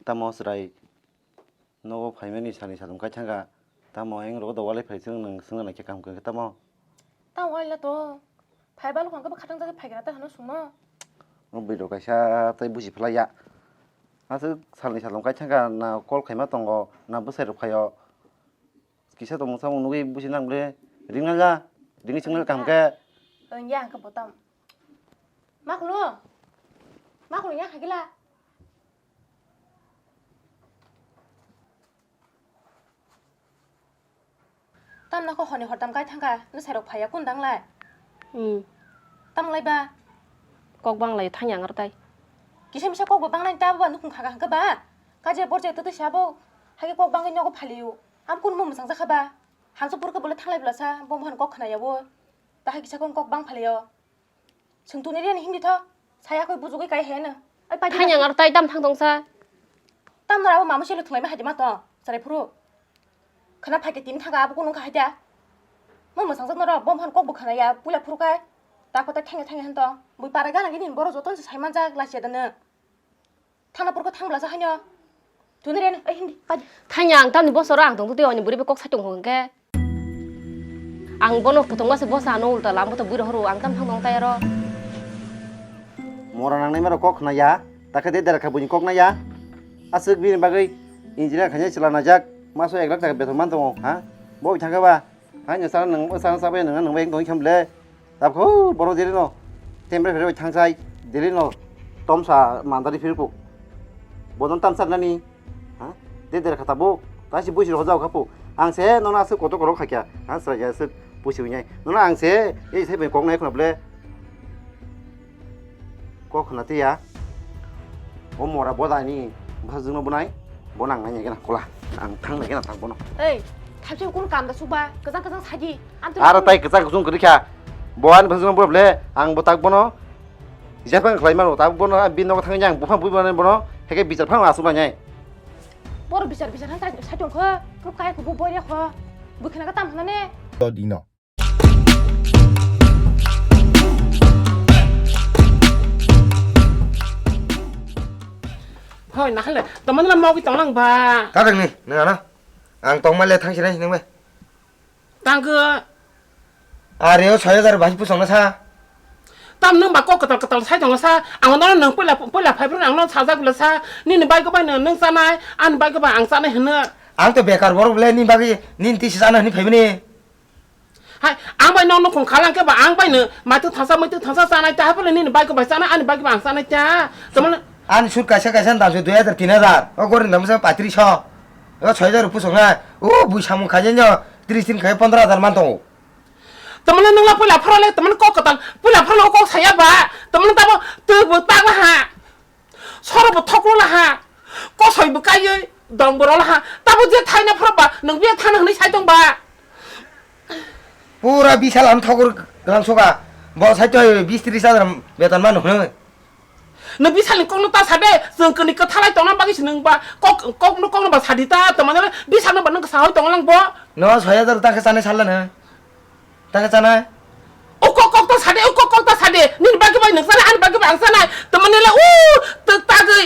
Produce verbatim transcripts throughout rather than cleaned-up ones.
Tamo chwrai nogo phaimani sani satung kai thangkha. Tamo ayang rogo do walai phai chwng nwng swngna nai khe kaham khe tamo? Tamo wala to. Phai balo hwnkhe bo khatang jagwi phai gra ta hano sungno. O bwrwi rok kaisa tei buji phlai ya. Aswk salni satung kai thangkha na call khaima tongo na bwsai rok phaio. Kisa tongmung samung nugwi busi nang ble ring nang ya, ringwi chwng nang kaham khe. Wng ya hwnkhe bo tam. Ma khulu? Ma khulu ya khagila? Tamna kho honi hortam kai thangkha, bwsai rok phaiya kun dang lai? Hmm. Tam lai ba? Kok bang lai thang yang ar tai. Kisa misa kok bo bang lai ta ba nukhung khaga hwnkhe ba? Kaje borje twtwi sabo, hage kok bangwi nogo phaliyo. Am kun mo mwchang jakha ba? Hangso purkhe bole thanglai bwlasa, bo mohon kok khna ya bo. Tahai kisa kong kok bang phalaio. Chwng tuni riyani himdi tho. Saya koi bujugwi kai heno. Ai pai. Thang yang aro tai tam thang tongsa. Tam nora bo mama selo thwnglaima haidi ma to. Chwrai phuru. Khna phaikhe tini thaga abo kunung kha haida. Mo mwsang jak nora bo mohon kok bo khna ya puila phuru kai. Ta kota thangya thangya han to. Bui para gana gini boro joton se sai manjak lasia dano. Thangna purkho thang bwlasa haino. Tuni ren, ai hindi, padi. Thangya ang tamni bosoro ang tongtwtwi oni bwrwi bai kok sai tongkho hwnkhe. Ang bono kwthwngma se bosa ano ulta lambo to bwrwi horo ang tam thang tong tai aro. Mora nangnai maro kok khna ya, takhe de dera kha buini kok na ya. Aswk bini bagwi engineer khainai chwla najak, maso ek lakh taka beton man tongo, ha? Bo thangkhe ba? Hai, nwsana nwng, nwsana chabai nwng, nwng bai tongwi khamle. Tabukhe, oh, bono Delhi no. Temporary phirwi thangsai, Delhi no. Tomsa mandari phirku. Bono tamsa nani. Ha? De der khata bo. Tasi busi roja khapu. Ang se nono aswk kotor korok khakya. Ha, sraiya aswk busi wngnai. Nono ang se, ei sai bai kok nai khna ble. Kok khna tiya. O mora bodani bwsajwkno bwnai. Bo nang nai gena kola. Ang thang nai gena tak bono. Ei, thaipsa kun kam da suba. Kwchang kwchang saji. Aro tai kwchang kwchung kwrwi kha. Bo ani bwsajwkno bo ble. Ang bo tak bono. Jepang khlai mano tak bono bini nogo thangwi ang buphang bui bono bono. Heke bichar phang asuk nai. Boro bichar bichar han sai tong kho. Krup kai kho bo boya kho. Bukhna ka tam hana ne. Dino. Hoi, nahale, tomani la mogwi tonglang ba. Kadang ni, nang ano? Ang tongma le thang sinai sinang bai. Tangkhe. Are o soi hajar bai pusong na sa. Tam nang ba kok kwtal kwtal sai tongla sa. Ang no nang poila poila phai phuru ang no sajak bwla sa. Nini bai ko bai nang nang chanai, ani bai ko bai ang chanai hwnna. Ang to bekar borok le nini bagwi nini tisi chana hwnwi phaimani. Hai, ang bai nokno khong khalang khe ba ang bai no maitu thangsa maitu thangsa chanai ta, haphano nini bai ko bai chanai, ani bai ko bai ang chanai ta. Tamani ani sut kaisa kaisa dasu dui hajar tin hajar. O gorin damu sa patriso. O soi hajar pusok na. O bui samung khaje no tris tin khai pondro hajar man tongo. Tamani nangla puila pharo le tamani kok katal puila pharo kok saya ba. Tamani tabo tu bu tagla ha. Soro bo thoklo laha, kosoi bo kaiwi dong bo rolaha, tabo je thaina phoro ba, nwng biya thana hwnwi sai tong ba. Pura bisal ang thokur glang soka, bo sai toi bis tris hajar beton mano hwnwi. Nwng bisalni kokno ta sa de, chwng kwnwi kwthalai tongna bagwi se nwng ba, kok, kokno, kokno ba sadi ta, tongmani bisalno ba nwng kwsa hoi tonglang bo. No soi hajar ta khe chanai sal lano. Taka chanai? O kok kok ta sade, o kok kok ta sade. Nini bagwi bai nwng chanai, ani bagwi bai ang chanai. Tamani le o tak tagwi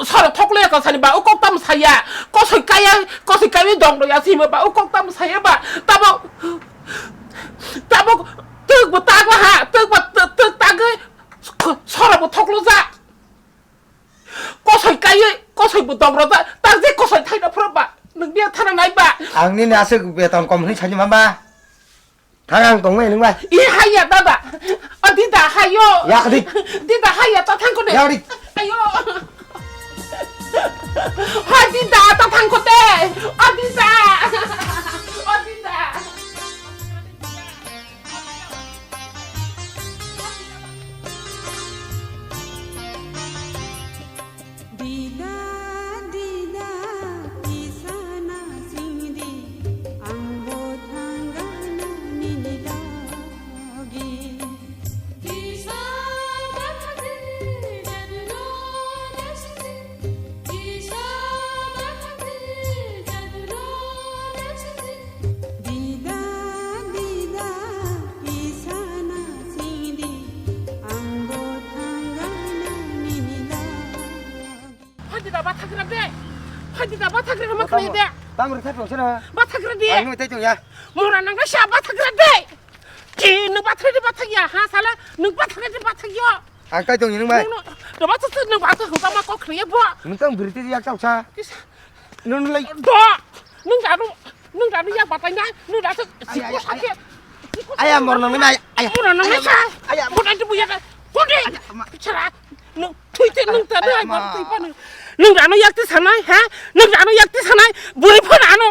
soro thokle ka sani ba, o kok tam saya. Kosoi kaya, kosoi kaya dong do ya sima ba, o kok tam saya ba. Tabo, tabo tuk bo tak ba ha, tuk ba tuk, tuk tagwi soro bo thoklo ja. Kosoi kaiwi, kosoi bo dong rojak, tak je kosoi thaina phuru ba, nwng biya thana nai ba. Ang nini aswk beton kom hwnwi sani mama. Thang ang tongmai nwng bai. I haiya dada. O dida hayo. Yak di. Dida haiya ta thang kone. Yak di. Ayo. Ha dida ta thang kote. O dida. O dida. Dida, dida, kisa na singdi, ang bo thangana nini logi. Kisa ba khatir jadu lo na singdi, kisa ba khatir jadu lo. Bathakra de. Phaidi da bathakra ma khlai de. Tang ri thak sena. Bathakra de. Ang nung tai tong ya. Mora nang sa bathakra de. Ki nung bathakra de bathak ya ha sala nung bathakra de bathak yo. Ang tai tong nung bai. Nung nung bathak nung bathak hukama kok khlai bo. Nung tang biri te yak chau sa. Nung lai. Do. Nung da nung nung da nung ya batai na nung da sa. Aya mor nang mai aya. Mora nang sa. Aya mora tu buya ka. Konde. Chara. Nung thui te nung ta nung ai ma. Thui pa nung. Nung rano yak te sanai ha? Nung rano yak te sanai. Buri phano ano.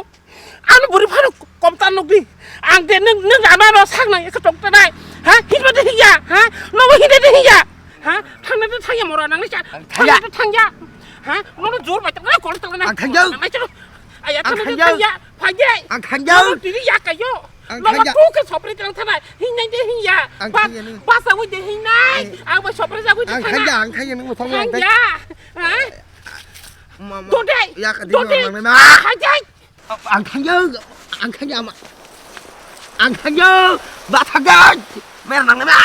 Ano buri phano kom ta nuk di. Ang de nung nung rano ano sak nang ek tok ta nai. Ha? Hinba de hiya ha? Nobo hinde de hiya ha? Thangna de thangya mora nang ni cha. Thangna de thangya ha? Nono jor bai ta na kol ta na. Ang thangya. Nang ni cha. Aya thangna de thangya. Phai de. Ang thangya. Nono tini ya kayo. Ang thangya. Nobo tu ke sopri tang thanai. Hinai de hiya. Ang thangya ni. Basa wi de hinai. Ang ba sopri ja wi de thangya. Ang thangya, ang thangya nang thangya. Thangya. Ha? Mama. Dode. Ya ka dino nang na. Hajai. Ang thangya, ang thangya ama. Ang thangya. Ba thangya. Mer nang na.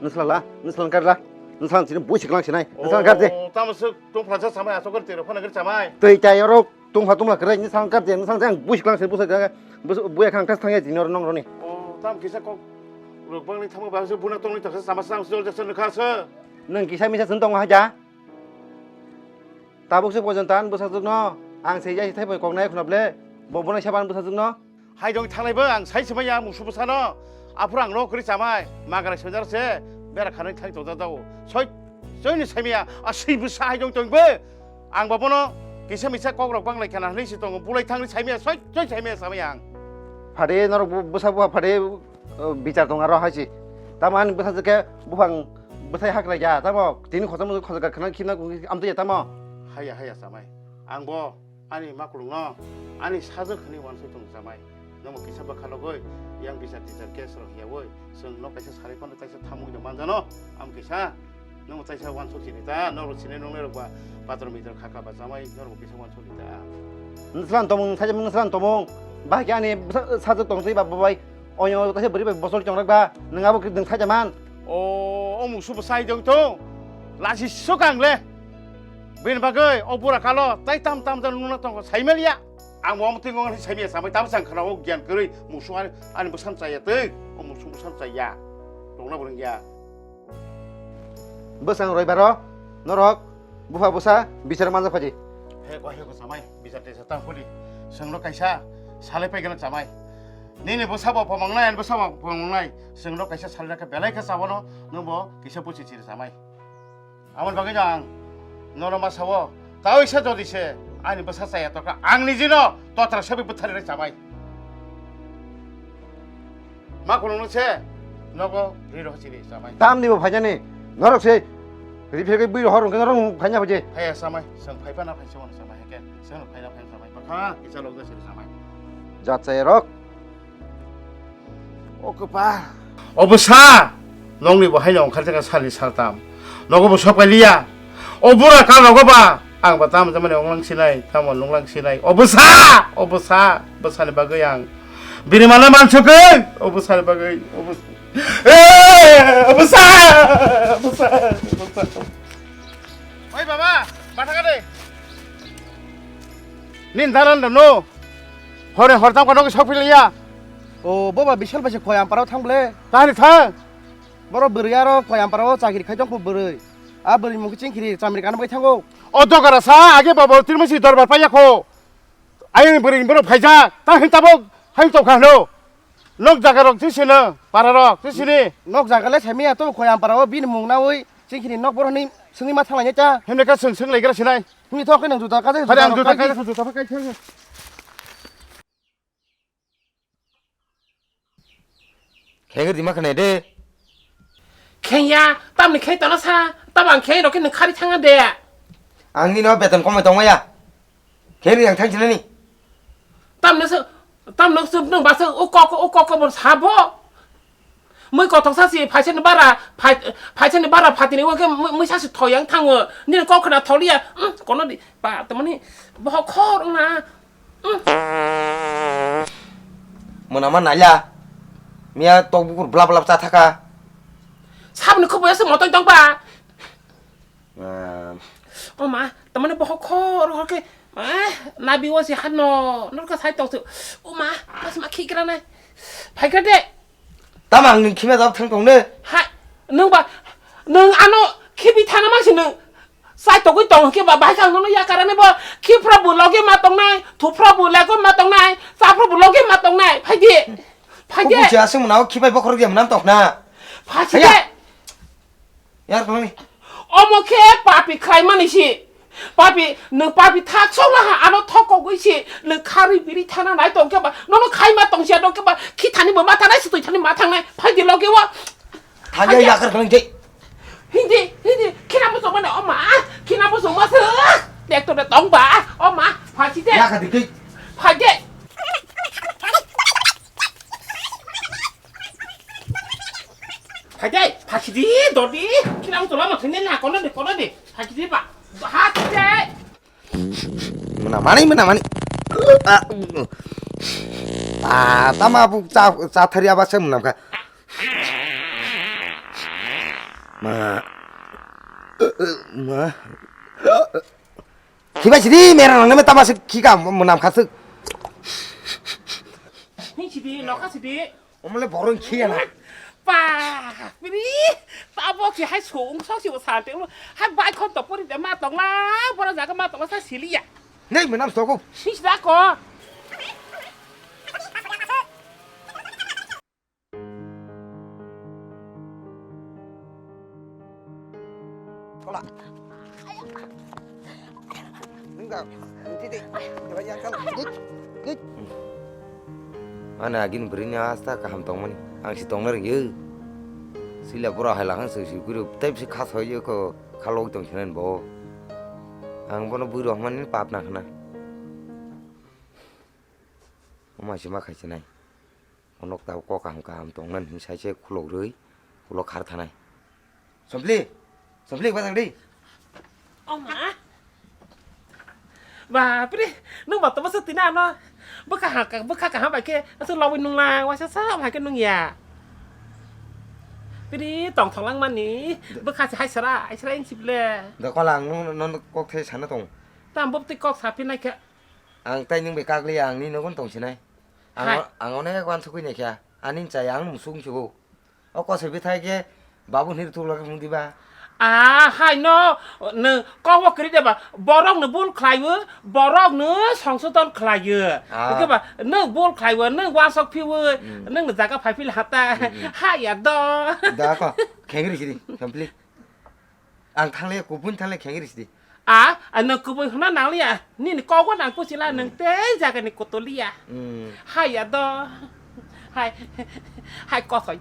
Nusla la, nusla kar la. Nusla sini busi klang sinai. Nusla kar de. Tamo se tong phlasa samai asok kar tero phana kar samai. Tei tai oro. Tungpha tungla kwrwi, nwsang kap je, nwsang jang buisi klang se busa kha, busa, buya kha ang tas thangya tini oro nong roni. O, tam kisa kok rok bangni thangma ba se buna tongni taksa sama sang jol jaksa nukha se. Nwng kisa misa swn tongo haja. Tabuk se pojon tan bwsajwk no, ang se jai thai bai kok nai khuna ble, bo buna saban bwsajwk no. Hai dong thanglai bo ang sai se maya musu bwsano. Aphuru ang nok kwrwi chamai, magra swnjar se, bera khanai thang tongja jao. Soi, soini sai maya, a swi bwsa hai dong tong bo. Ang bo bono kisa misa kok rok banglai khana hwnwi se tongo. Bulai thangni sai maya, soi, soi sai maya chamai ang. Phade norok bu-, bwsa buha phade, uh, bichar tong aro hai se. Tamo ani bwsa je khe buphang bwsai haklai ya, tamo tini khosam khosam khana khina amtwi ya tamo. Haya, haya chamai. Ang bo Ani makulungno ani sajwk hwnwi uansuk tongo chamai. Nomo kisa bwkha logwi yang bichar tichar case rok hiyaui chwng nok kaisa salai phano kaisa thamwi rok manjano. Am kisa nomo kaisa uansuk chini ta, norok sinai nungnai rok ba patro mitor khaka ba chamai norok kisa uansuk di ta. Nwslan tomung, sajwk nwslan tomung. Bahai khe ani sa-, sajwk tongtwi ba bobai. Oyo kaisa bwrwi bai bosol chongrok ba, nwng abo khe nwng saja man. O, o musu bo sai dong to. Lasi sok ang le. Bini bagwi o bura kalo tai tam tam jan nuna tongo sai maliya. Ang bo muti ngong sai maliya samai tam sang khana o gyan kwrwi musu ani, ani bwsam chaya tei. O musu bwsam chaya. Tongna bwrwng ya. Bwsang roibaro norok bupha bwsa bichar manja phaji. He ko he ko samai bichar tesa tang phuli. Sengno kaisa salai paigana chamai. Nini bwsabo phamangnai, ani bwsabo phamangnai. Chwngno kaisa salna khe belai khe chawano, nwngbo kisa buchi chiri chamai. Amoni bagwi no ang nono ma sao, tawisa jodi se ani bwsa chaya tokha, ang nijino totra sabi bwtharwi chamai. Ma khulungno se nogo ri rw chiri chamai. Tamni bo phainani, norok se ri phegwi bwi rohor wngkhe norok phaina phaje. Phaya chamai, chwng phaiphana phaisa mano chamai, hake chwng phaiphana phaisa chamai. Bwkha kisa lokjak chiri chamai. Jat chaya rok. O kwpal. O bwsa, nongni bo haino ongkhar jaka salni saltam. Nogo bo sopai liya. O bura kal nogo ba, ang ba tamo jamani onglang sinai, tamo nunglang sinai. O bwsa, o bwsa, bwsani bagwi ang bini mana mansugwi, o bwsani bagwi, o bwsa. Eh, o bwsa, o bwsa, o bwsa. Oi baba, matha kade. Nin dalan da no. Hore hortam kono sok philiya. O baba Bishal bai se Koyamparao thang ble. Tahani thang. Boro bwrwi aro Koyamparao chakri khai tong kho bwrwi. A bwrwi mung chingkiri chamri kana bai thango. O dogara sa age baba tirmasi dorbar paiya kho. Ayang bwrwi boro phaija. Ta hin tabok hai tong kha hlo. Nok jaga rok ti sino, para rok ti sini. Nok jaga le sami ato Koyamparao bini mung nawi chingkiri nok boro ni sungwi ma thanglai cha. Hemne ka sung sung lai gra sinai. Hini thok nang juta ka. Hare ang juta ka, juta ka. Khegri ma khnai de. Khengya, tamni khei tona sa, tabang khei rok khe nang khari thanga de. Ang nino beton komai tongmaya. Khegri ang thang chinani. Tamno se, tamno se nang basa o kok, o kok mon sabo. Mui kothok sa si phaisani bara, phai-, phaisani bara phatini o khe mui, mui sa si thoyang thango. Nini kok khna tholiya, um, kono di, pa, tamani, bohok khor na. Mwnama naila. Miya tok bukur blap blap cha thaka. Sabni khubuyo se motoi tong ba. Ah. O ma, tamani bohok khor khor khe, eh, nabi o se hano, nor ka sai tong se. O ma, asma khigra nai. Phai kra de. Tama ang nung khima jab thang tong ne. Hai, nung ba, nung ano khibi thana ma se nung. Sai togwi tong khe ba, bahai kang nono yakarani bo, khiphra bo loge ma tongnai, thuphra bo lego ma tongnai, chaphra bo loge ma tongnai. Phai di. Phai di. Kuku jia se mwnao khibai bokhorok ya mwnam tong na. Phai si Haya. de. Yar khlani. Omo khe papi khlaimani si. Papi, nwng papi thak sokla ha, ano thok kogwi si, nwng kharwi biri thana nai tong khe ba, nono khaima tong sia dong khe ba, khi thani bo ma thanai, si twi thani ma thangnai, phai di loge o. Thangya Phai di. yakar khlani de. Hindi, hindi, khina bo sokma ne, o ma, khina bo sokma se, tek to de tong ba, o ma, phai si de. Yakar di de. Phai de. Phai de, phai si di, dodi. Kira ang tola mo thene na, kono de, kono de. Phai si di ba. Ha si de. Mena mani, mena mani. Ah, ah, tama bu cha, cha thari aba se mwnam kha. Ma. Ma. Khibai si di, mera nang ne tama se khika mwnam kha se. Hin si di, nokha si di. Omle borong khiya na. Pa, bini, ta bo si hai sung so si sa te. Hai bai khon to pori de ma tong la, bora jaga ma tong la sa siliya. Nei menam soko. Sis da ko. Thola. Nungga, titi. Coba yang kal. Git, git. Ana agin brini asta kaham tongmani. Ang si tongna ringyo. Sila bura hai lakhang se si guru. Tep si khas hoyo ko khalok tong sinan bo. Ang bono buru hamani pap na khna. Oma si ma khai sinai. Onok tau kok kaham kaham tongnan hinwi sai se khulok rwi ulo khar thanai. Sompli, Sompli, bajak di. Oma. Bapre, nung ba tomo sati na no. Bwkha ha, bwkha kaham bai khe aswk lobwi nung lang, waisa sa hai khe nung ya. Bini tong thong lang mani, bwkha se hai sara, hai sara ing sip le. Da kola ang no, no kok the sana tong. Tam bob twi kok sa phi nai khe. Ang tai nung bai kak liya, ang ni nogon tong sinai. Ang Hai. o-, ang onek uansukwi naikha. Ani chaya ang musuk sibo. O kosoi bithai khe babu hinwi thuk lak wng diba? Ah, hai no, nwng kok bo kwrwi de ba? Borok no bul khlaiwi, borok no songsodon khlaiwi. Ah. Hwnkhe ba, nwng bul khlaiwi, nwng uansuk phiwi, Hmm. nwng no jaga phai phili hata. Hmm, hmm. Hai ya do. Da ko, khengri sidi, complete. Ang thangle, kubun thangle khengri sidi. A, a, nwng kubui hwnna nangliya. Nini kogo nang puchila, nwng Hmm. tei jagani kotoliya. Hmm. Haiya do. Hai, hai kosoi,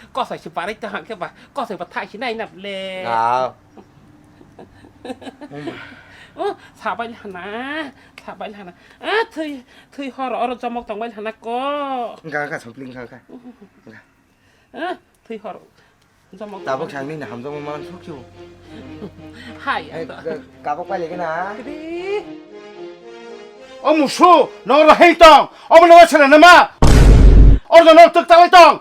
kosoi se barai tong hangke ba, kosoi ba thai se nai na le. Ah. Oh, sabai hana, sabai hana. Ah, thui, thui hor oro jomok tongbai hana ko. Ga, ga, sampling ga, ga. Ga. Ah, thui hor. Tabuk sang nini hamjakma man sukchu. Hai, eh, ando. Kabuk pai lagi na. Kri. O musu, nong rahai tong. Omo nong sera nama. Ordo nong tuk talai tong.